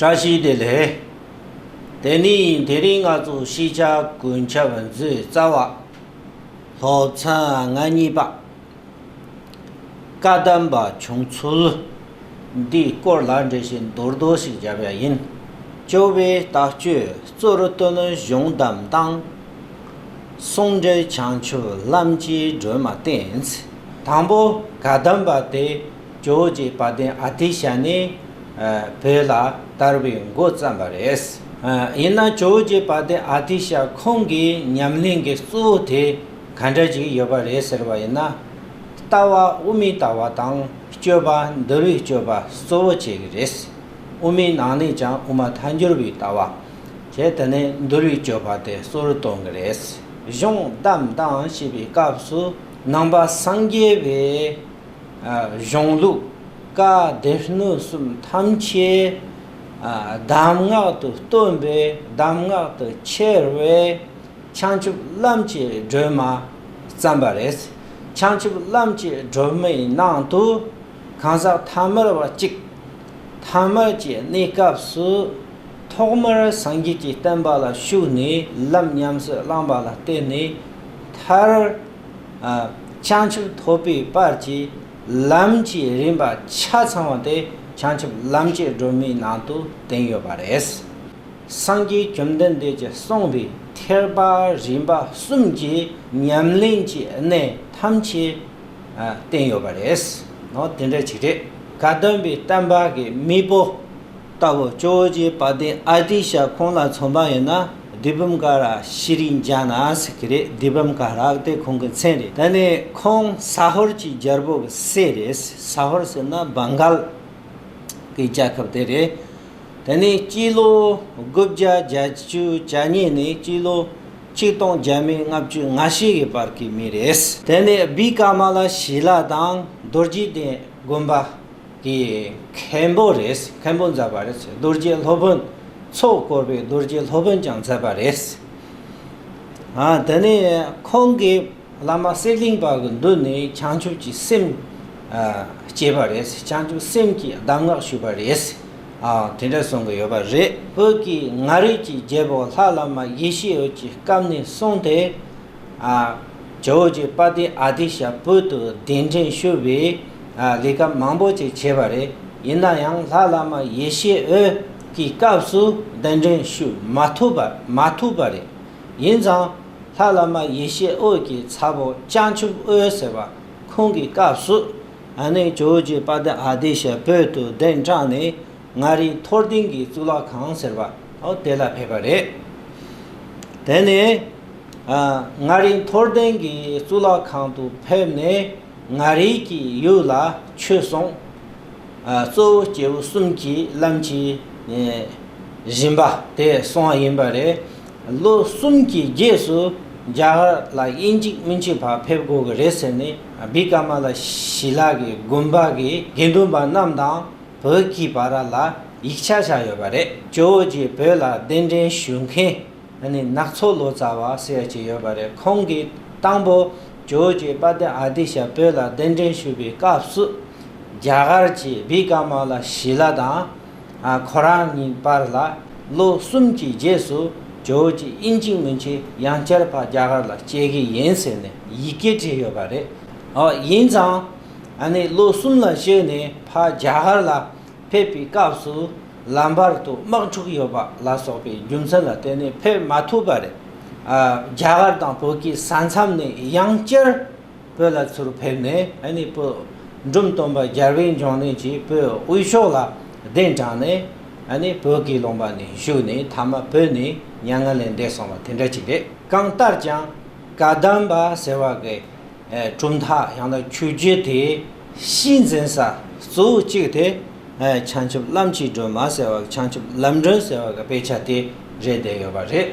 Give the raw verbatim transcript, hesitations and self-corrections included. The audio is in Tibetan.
བཀྲ་ཤིས་བདེ་ལེགས། དེ་ནི་དེ་རིང་ང་ཚོ་ཤེས་བྱ་ཀུན་ཁྱབ་མཛོད་རྩ་བ་སློབ་ཚན་ང་གཉིས་པ། བཀའ་གདམས་པ་བྱུང་ཚུལ་འདིའི་སྐོར་ལ་འགྲེལ་བཤད་མདོར་བསྡུས་ཤིག་བརྒྱབ་ཡ་ཡིན། སྐྱོ་བའི་ལྟ་སྤྱོད་གཙོ་རུ་བཏོན་གཞུང་གདམས་དང་། ཟུང་འབྲེལ་བྱང་ཆུབ་ལམ་གྱི་སྒྲོན་མ་བསྟན། དང་པོ་བཀའ་གདམས་པ་དེ་ཇོ་བོ་རྗེ་དཔལ་ལྡན་ཨ་ཏི་ཤ་ནས་ཨ་བོད་ལ་དར་བའི་འགོ་བརྩམས་པ་རེད། ཨ་ཡིན་ན་ཇོ་བོ་རྗེ་དཔལ་ལྡན་ཨ་ཏི་ཤ་ཁོང་གི་ཉམས་ལེན་གྱི་གཙོ་བོ་དེ་ག་འདྲ་ཅིག་ཡོད་པ་རེད་ཟེར་བ་ཡིན་ན། ལྟ་བ་དབུ་མའི་ལྟ་བ་དང་སྤྱོད་པ་འདུལ་བའི་སྤྱོད་པ་གཙོ་བོ་བྱེད་ཀྱི་རེད། དབུ་མའི་ནང་ནས་ཀྱང་དབུ་མ་ཐལ་འགྱུར་བའི་ལྟ་བ། བྱས་དེ་ནས་འདུལ་བའི་སྤྱོད་པ་དེ་གཙོ་བོར་སྟོན་གྱི་རེད། གཞུང་གདམས་དང་ཞེས་པའི་སྐབས་སུ་ནང་པ་སངས་རྒྱས་པའི་ཨ་གཞུང་ལུགས་བཀའ་སྡེ་སྣོད་གསུམ་ཐམས་ཅད་ཨ་གདམས་ངག་ཏུ་སྟོན་པའི་གདམས་ངག་ཏུ་འཁྱེར་བའི་བྱང་ཆུབ་ལམ་གྱི་སྒྲོན་མ་བརྩམས་པ་རེད། བྱང་ཆུབ་ལམ་གྱི་སྒྲོན་མའི་ནང་དུ་གང་ཟག་ཐ་མལ་པ་གཅིག་ཐ་མལ་གྱི་གནས་སྐབས་སུ་ཐོག་མར་སངས་རྒྱས་ཀྱི་བསྟན་པ་ལ་ཞུགས་ནས་ལམ་ཉམས་སུ་བླངས་པ་ལ་བརྟེན་ནས་མཐར་ཨ་བྱང་ཆུབ་ཐོབ་པའི་བར་གྱི་ལམ་གྱི་རིམ་པ་ཆ་ཚང་བ་དེ་བྱང་ཆུབ་ལམ་གྱི་སྒྲོན་མའི་ནང་དུ་བསྟན་ཡོད་པ་རེད། སངས་རྒྱས་བཅོམ་ལྡན་འདས་ཀྱིས་གསུངས་པའི་ཐེག་པ་རིམ་པ་གསུམ་གྱི་ཉམས་ལེན་གྱི་གནད་ཐམས་ཅད་ཨ་བསྟན་ཡོད་པ་རེད། ནོ་དེ་འདྲ་ཅིག་རེད། བཀའ་གདམས་པའི་བསྟན་པ་གི་མེས་པོ་ལྟ་བུ་ཇོ་བོ་རྗེ་དཔལ་ལྡན་ཨ་ཏི་ཤ་ཁོང་ལ་མཚོན་པ་ཡིན་ན་བདུད་འཇོམས་ཀ་ར་ཤྲཱི་ཛྙཱ་ན་ཟེར་གི་རེད། བདུད་འཇོམས་ཀ་ར་དེ་ཁོང་གི་མཚན་རེད། དེ་ནས་ཁོང་ཟ་ཧོར་གྱི་རྒྱལ་པོ་གི་སྲས་རེད། ཟ་ཧོར་ཟེར་ན་བང་གལ་གྱི་རྒྱལ་ཁབ་དེ་རེད། དེ་ནས་སྤྱི་ལོ་དགུ་བརྒྱ་བརྒྱད་ཅུ་གྱ་གཉིས་ནས་སྤྱི་ལོ་ཆིག་སྟོང་བརྒྱ་མེད་ལྔ་བཅུ་ང་བཞི་གི་བར་གྱི་མི་རེད། དེ་ནས་བི་ཀ་མ་ལ་ཤི་ལ་དང་རྡོ་རྗེ་གདན་དགོན་པ་གི་མཁན་པོ་རེད། མཁན་པོ་མཛད་པ་རེད། རྡོ་རྗེ་སློབ་དཔོན་ཚོགས་བསྐོར་བའི་རྡོ་རྗེ་སློབ་དཔོན་ཀྱང་མཛད་པ་རེད། ཨ་དེ་ནས་ཁོང་གིས་བླ་མ་གསེར་གླིང་པ་གི་མདུན་ནས་བྱང་ཆུབ་ཀྱི་སེམས་ཨ་སྐྱེས་པ་རེད། བྱང་ཆུབ་སེམས་ཀྱི་གདམས་ངག་ཞུས་པ་རེད། ཨ་དེ་འདྲ་གསུང་གི་ཡོད་པ་རེད། བོད་ཀྱི་མངའ་རིས་ཀྱི་རྒྱལ་པོ་ལྷ་བླ་མ་ཡེ་ཤེས་འོད་ཀྱི་སྐབས་ནས་བཟུང་སྟེ་ཨ་ཇོ་བོ་རྗེ་དཔལ་ལྡན་ཨ་ཏི་ཤ་བོད་དུ་གདན་འདྲེན་ཞུ་བའི་ཨ་ལས་ཀ་མང་པོ་ཅིག་བྱས་པ་རེད། ཡིན་ན་ཡང་ལྷ་བླ་མ་ཡེ་ཤེས་འོད་ཀྱི་སྐབས་སུ་གདན་འདྲེན་ཞུ་མ་ཐུབ་པ་མ་ཐུབ་པ་རེད། ཡིན་ཙང་། ལྷ་བླ་མ་ཡེ་ཤེས་འོད་ཀྱི་ཚ་བོ་བྱང་ཆུབ་འོད་ཟེར་བ་ཁོང་གི་སྐབས་སུ་ཨ་ནི་ཇོ་བོ་རྗེ་དཔལ་ལྡན་ཨ་ཏི་ཤ་བོད་དུ་གདན་དྲངས་ནས་མངའ་རིས་མཐོ་ལྡིང་གི་གཙུག་ལག་ཁང་ཟེར་བ་འོ་དེ་ལ་ཕེབས་པ་རེད། དེ་ནས་ཨ་མངའ་རིས་མཐོ་ལྡིང་གི་གཙུག་ལག་ཁང་དུ་ཕེབས་ནས་མངའ་རིས་ཀྱི་ཡུལ་ལ་ཆོས་གསུངས། ཨ་གཙོ་བོ་སྐྱེས་བུ་གསུམ་གྱི་ལམ་གྱི་ཨེ་རིམ་པ་དེ་གསུངས་པ་ཡིན་པ་རེད། ལོ་གསུམ་གྱི་རྗེས་སུ་རྒྱ་གར་ལ་ཡིན་གཅིག་མིན་གཅིག་ཕར་ཕེབས་དགོས་ཀྱི་རེད་ཟེར་ནས་བི་ཀ་མ་ལ་ཤི་ལ་གི་དགོན་པ་གི་དགེ་འདུན་པ་རྣམས་དང་བོད་ཀྱི་བར་ལ་ཡིག་ཆ་བཞག་ཡོད་པ་རེད། ཇོ་བོ་རྗེ་བོད་ལ་གདན་འདྲེན་ཞུ་མཁན། ཨ་ནི་ནག་ཚོ་ལོ་ཙཱ་བ་ཟེར་ཡ་ཅིག་ཡོད་པ་རེད། ཁོང་གིས་དང་པོ་ཇོ་བོ་རྗེ་དཔལ་ལྡན་ཨ་ཏི་ཤ་བོད་ལ་གདན་འདྲེན་ཞུ་བའི་སྐབས་སུ་རྒྱ་གར་གྱི་བི་ཀ་མ་ལ་ཤི་ལ་དང་ཨ་ཁོ་རང་གཉིས་བར་ལ་ལོ་གསུམ་གྱི་རྗེས་སུ་ཇོ་བོ་རྗེ་ཡིན་གཅིག་མིན་གཅིག་ཡང་བསྐྱར་ཕར་རྒྱ་གར་ལ་སྐྱེལ་གྱི་ཡིན་ཟེར་ནས་ཡི་གེ་བྲིས་ཡོད་པ་རེད། ཨོ་ཡིན་ཙང་ཨ་ནི་ལོ་གསུམ་ལ་གཞིགས་ནས་ཕར་རྒྱ་གར་ལ་ཕེབས་པའི་སྐབས་སུ་ལམ་བར་དུ་དམག་འཁྲུག་ཡོད་པ་ལ་སོགས་པའི་རྒྱུ་མཚན་ལ་བརྟེན་ནས་ཕེབས་མ་ཐུབ་པ་རེད། ཨ་རྒྱ་གར་དང་བོད་ཀྱི་ས་མཚམས་ནས་ཡང་བསྐྱར་བོད་ལ་ཚུར་ཕེབས་ནས་ཨ་ནི་བོད་འབྲོམ་སྟོན་པ་རྒྱལ་བའི་འབྱུང་གནས་ཀྱིས་བོད་དབུས་ཕྱོགས་ལ་གདན་དྲངས་ནས་ཨ་ནི་བོད་ཀྱི་ལུང་པ་ནས་བཞུགས་ནས་མཐའ་མ་བོད་ནས་མྱ་ངན་ལས་འདས་སོང་བ་དེ་འདྲ་ཅིག་རེད། གང་ལྟར་ཀྱང་བཀའ་གདམས་པ་ཟེར་བ་གི་ཨེ་གྲུབ་མཐའ་ཡང་ན་ཆོས་བརྒྱུད་དེ་གཞི་འཛིན་ས་གཙོ་བོ་གཅིག་དེ་ཨེ་བྱང་ཆུབ་ལམ་གྱི་སྒྲོན་མ་ཟེར་བ་བྱང་ཆུབ་ལམ་སྒྲོན་ཟེར་བ་གི་དཔེ་ཆ་དེ་རེད་བསྡད་ཡོད་པ་རེད།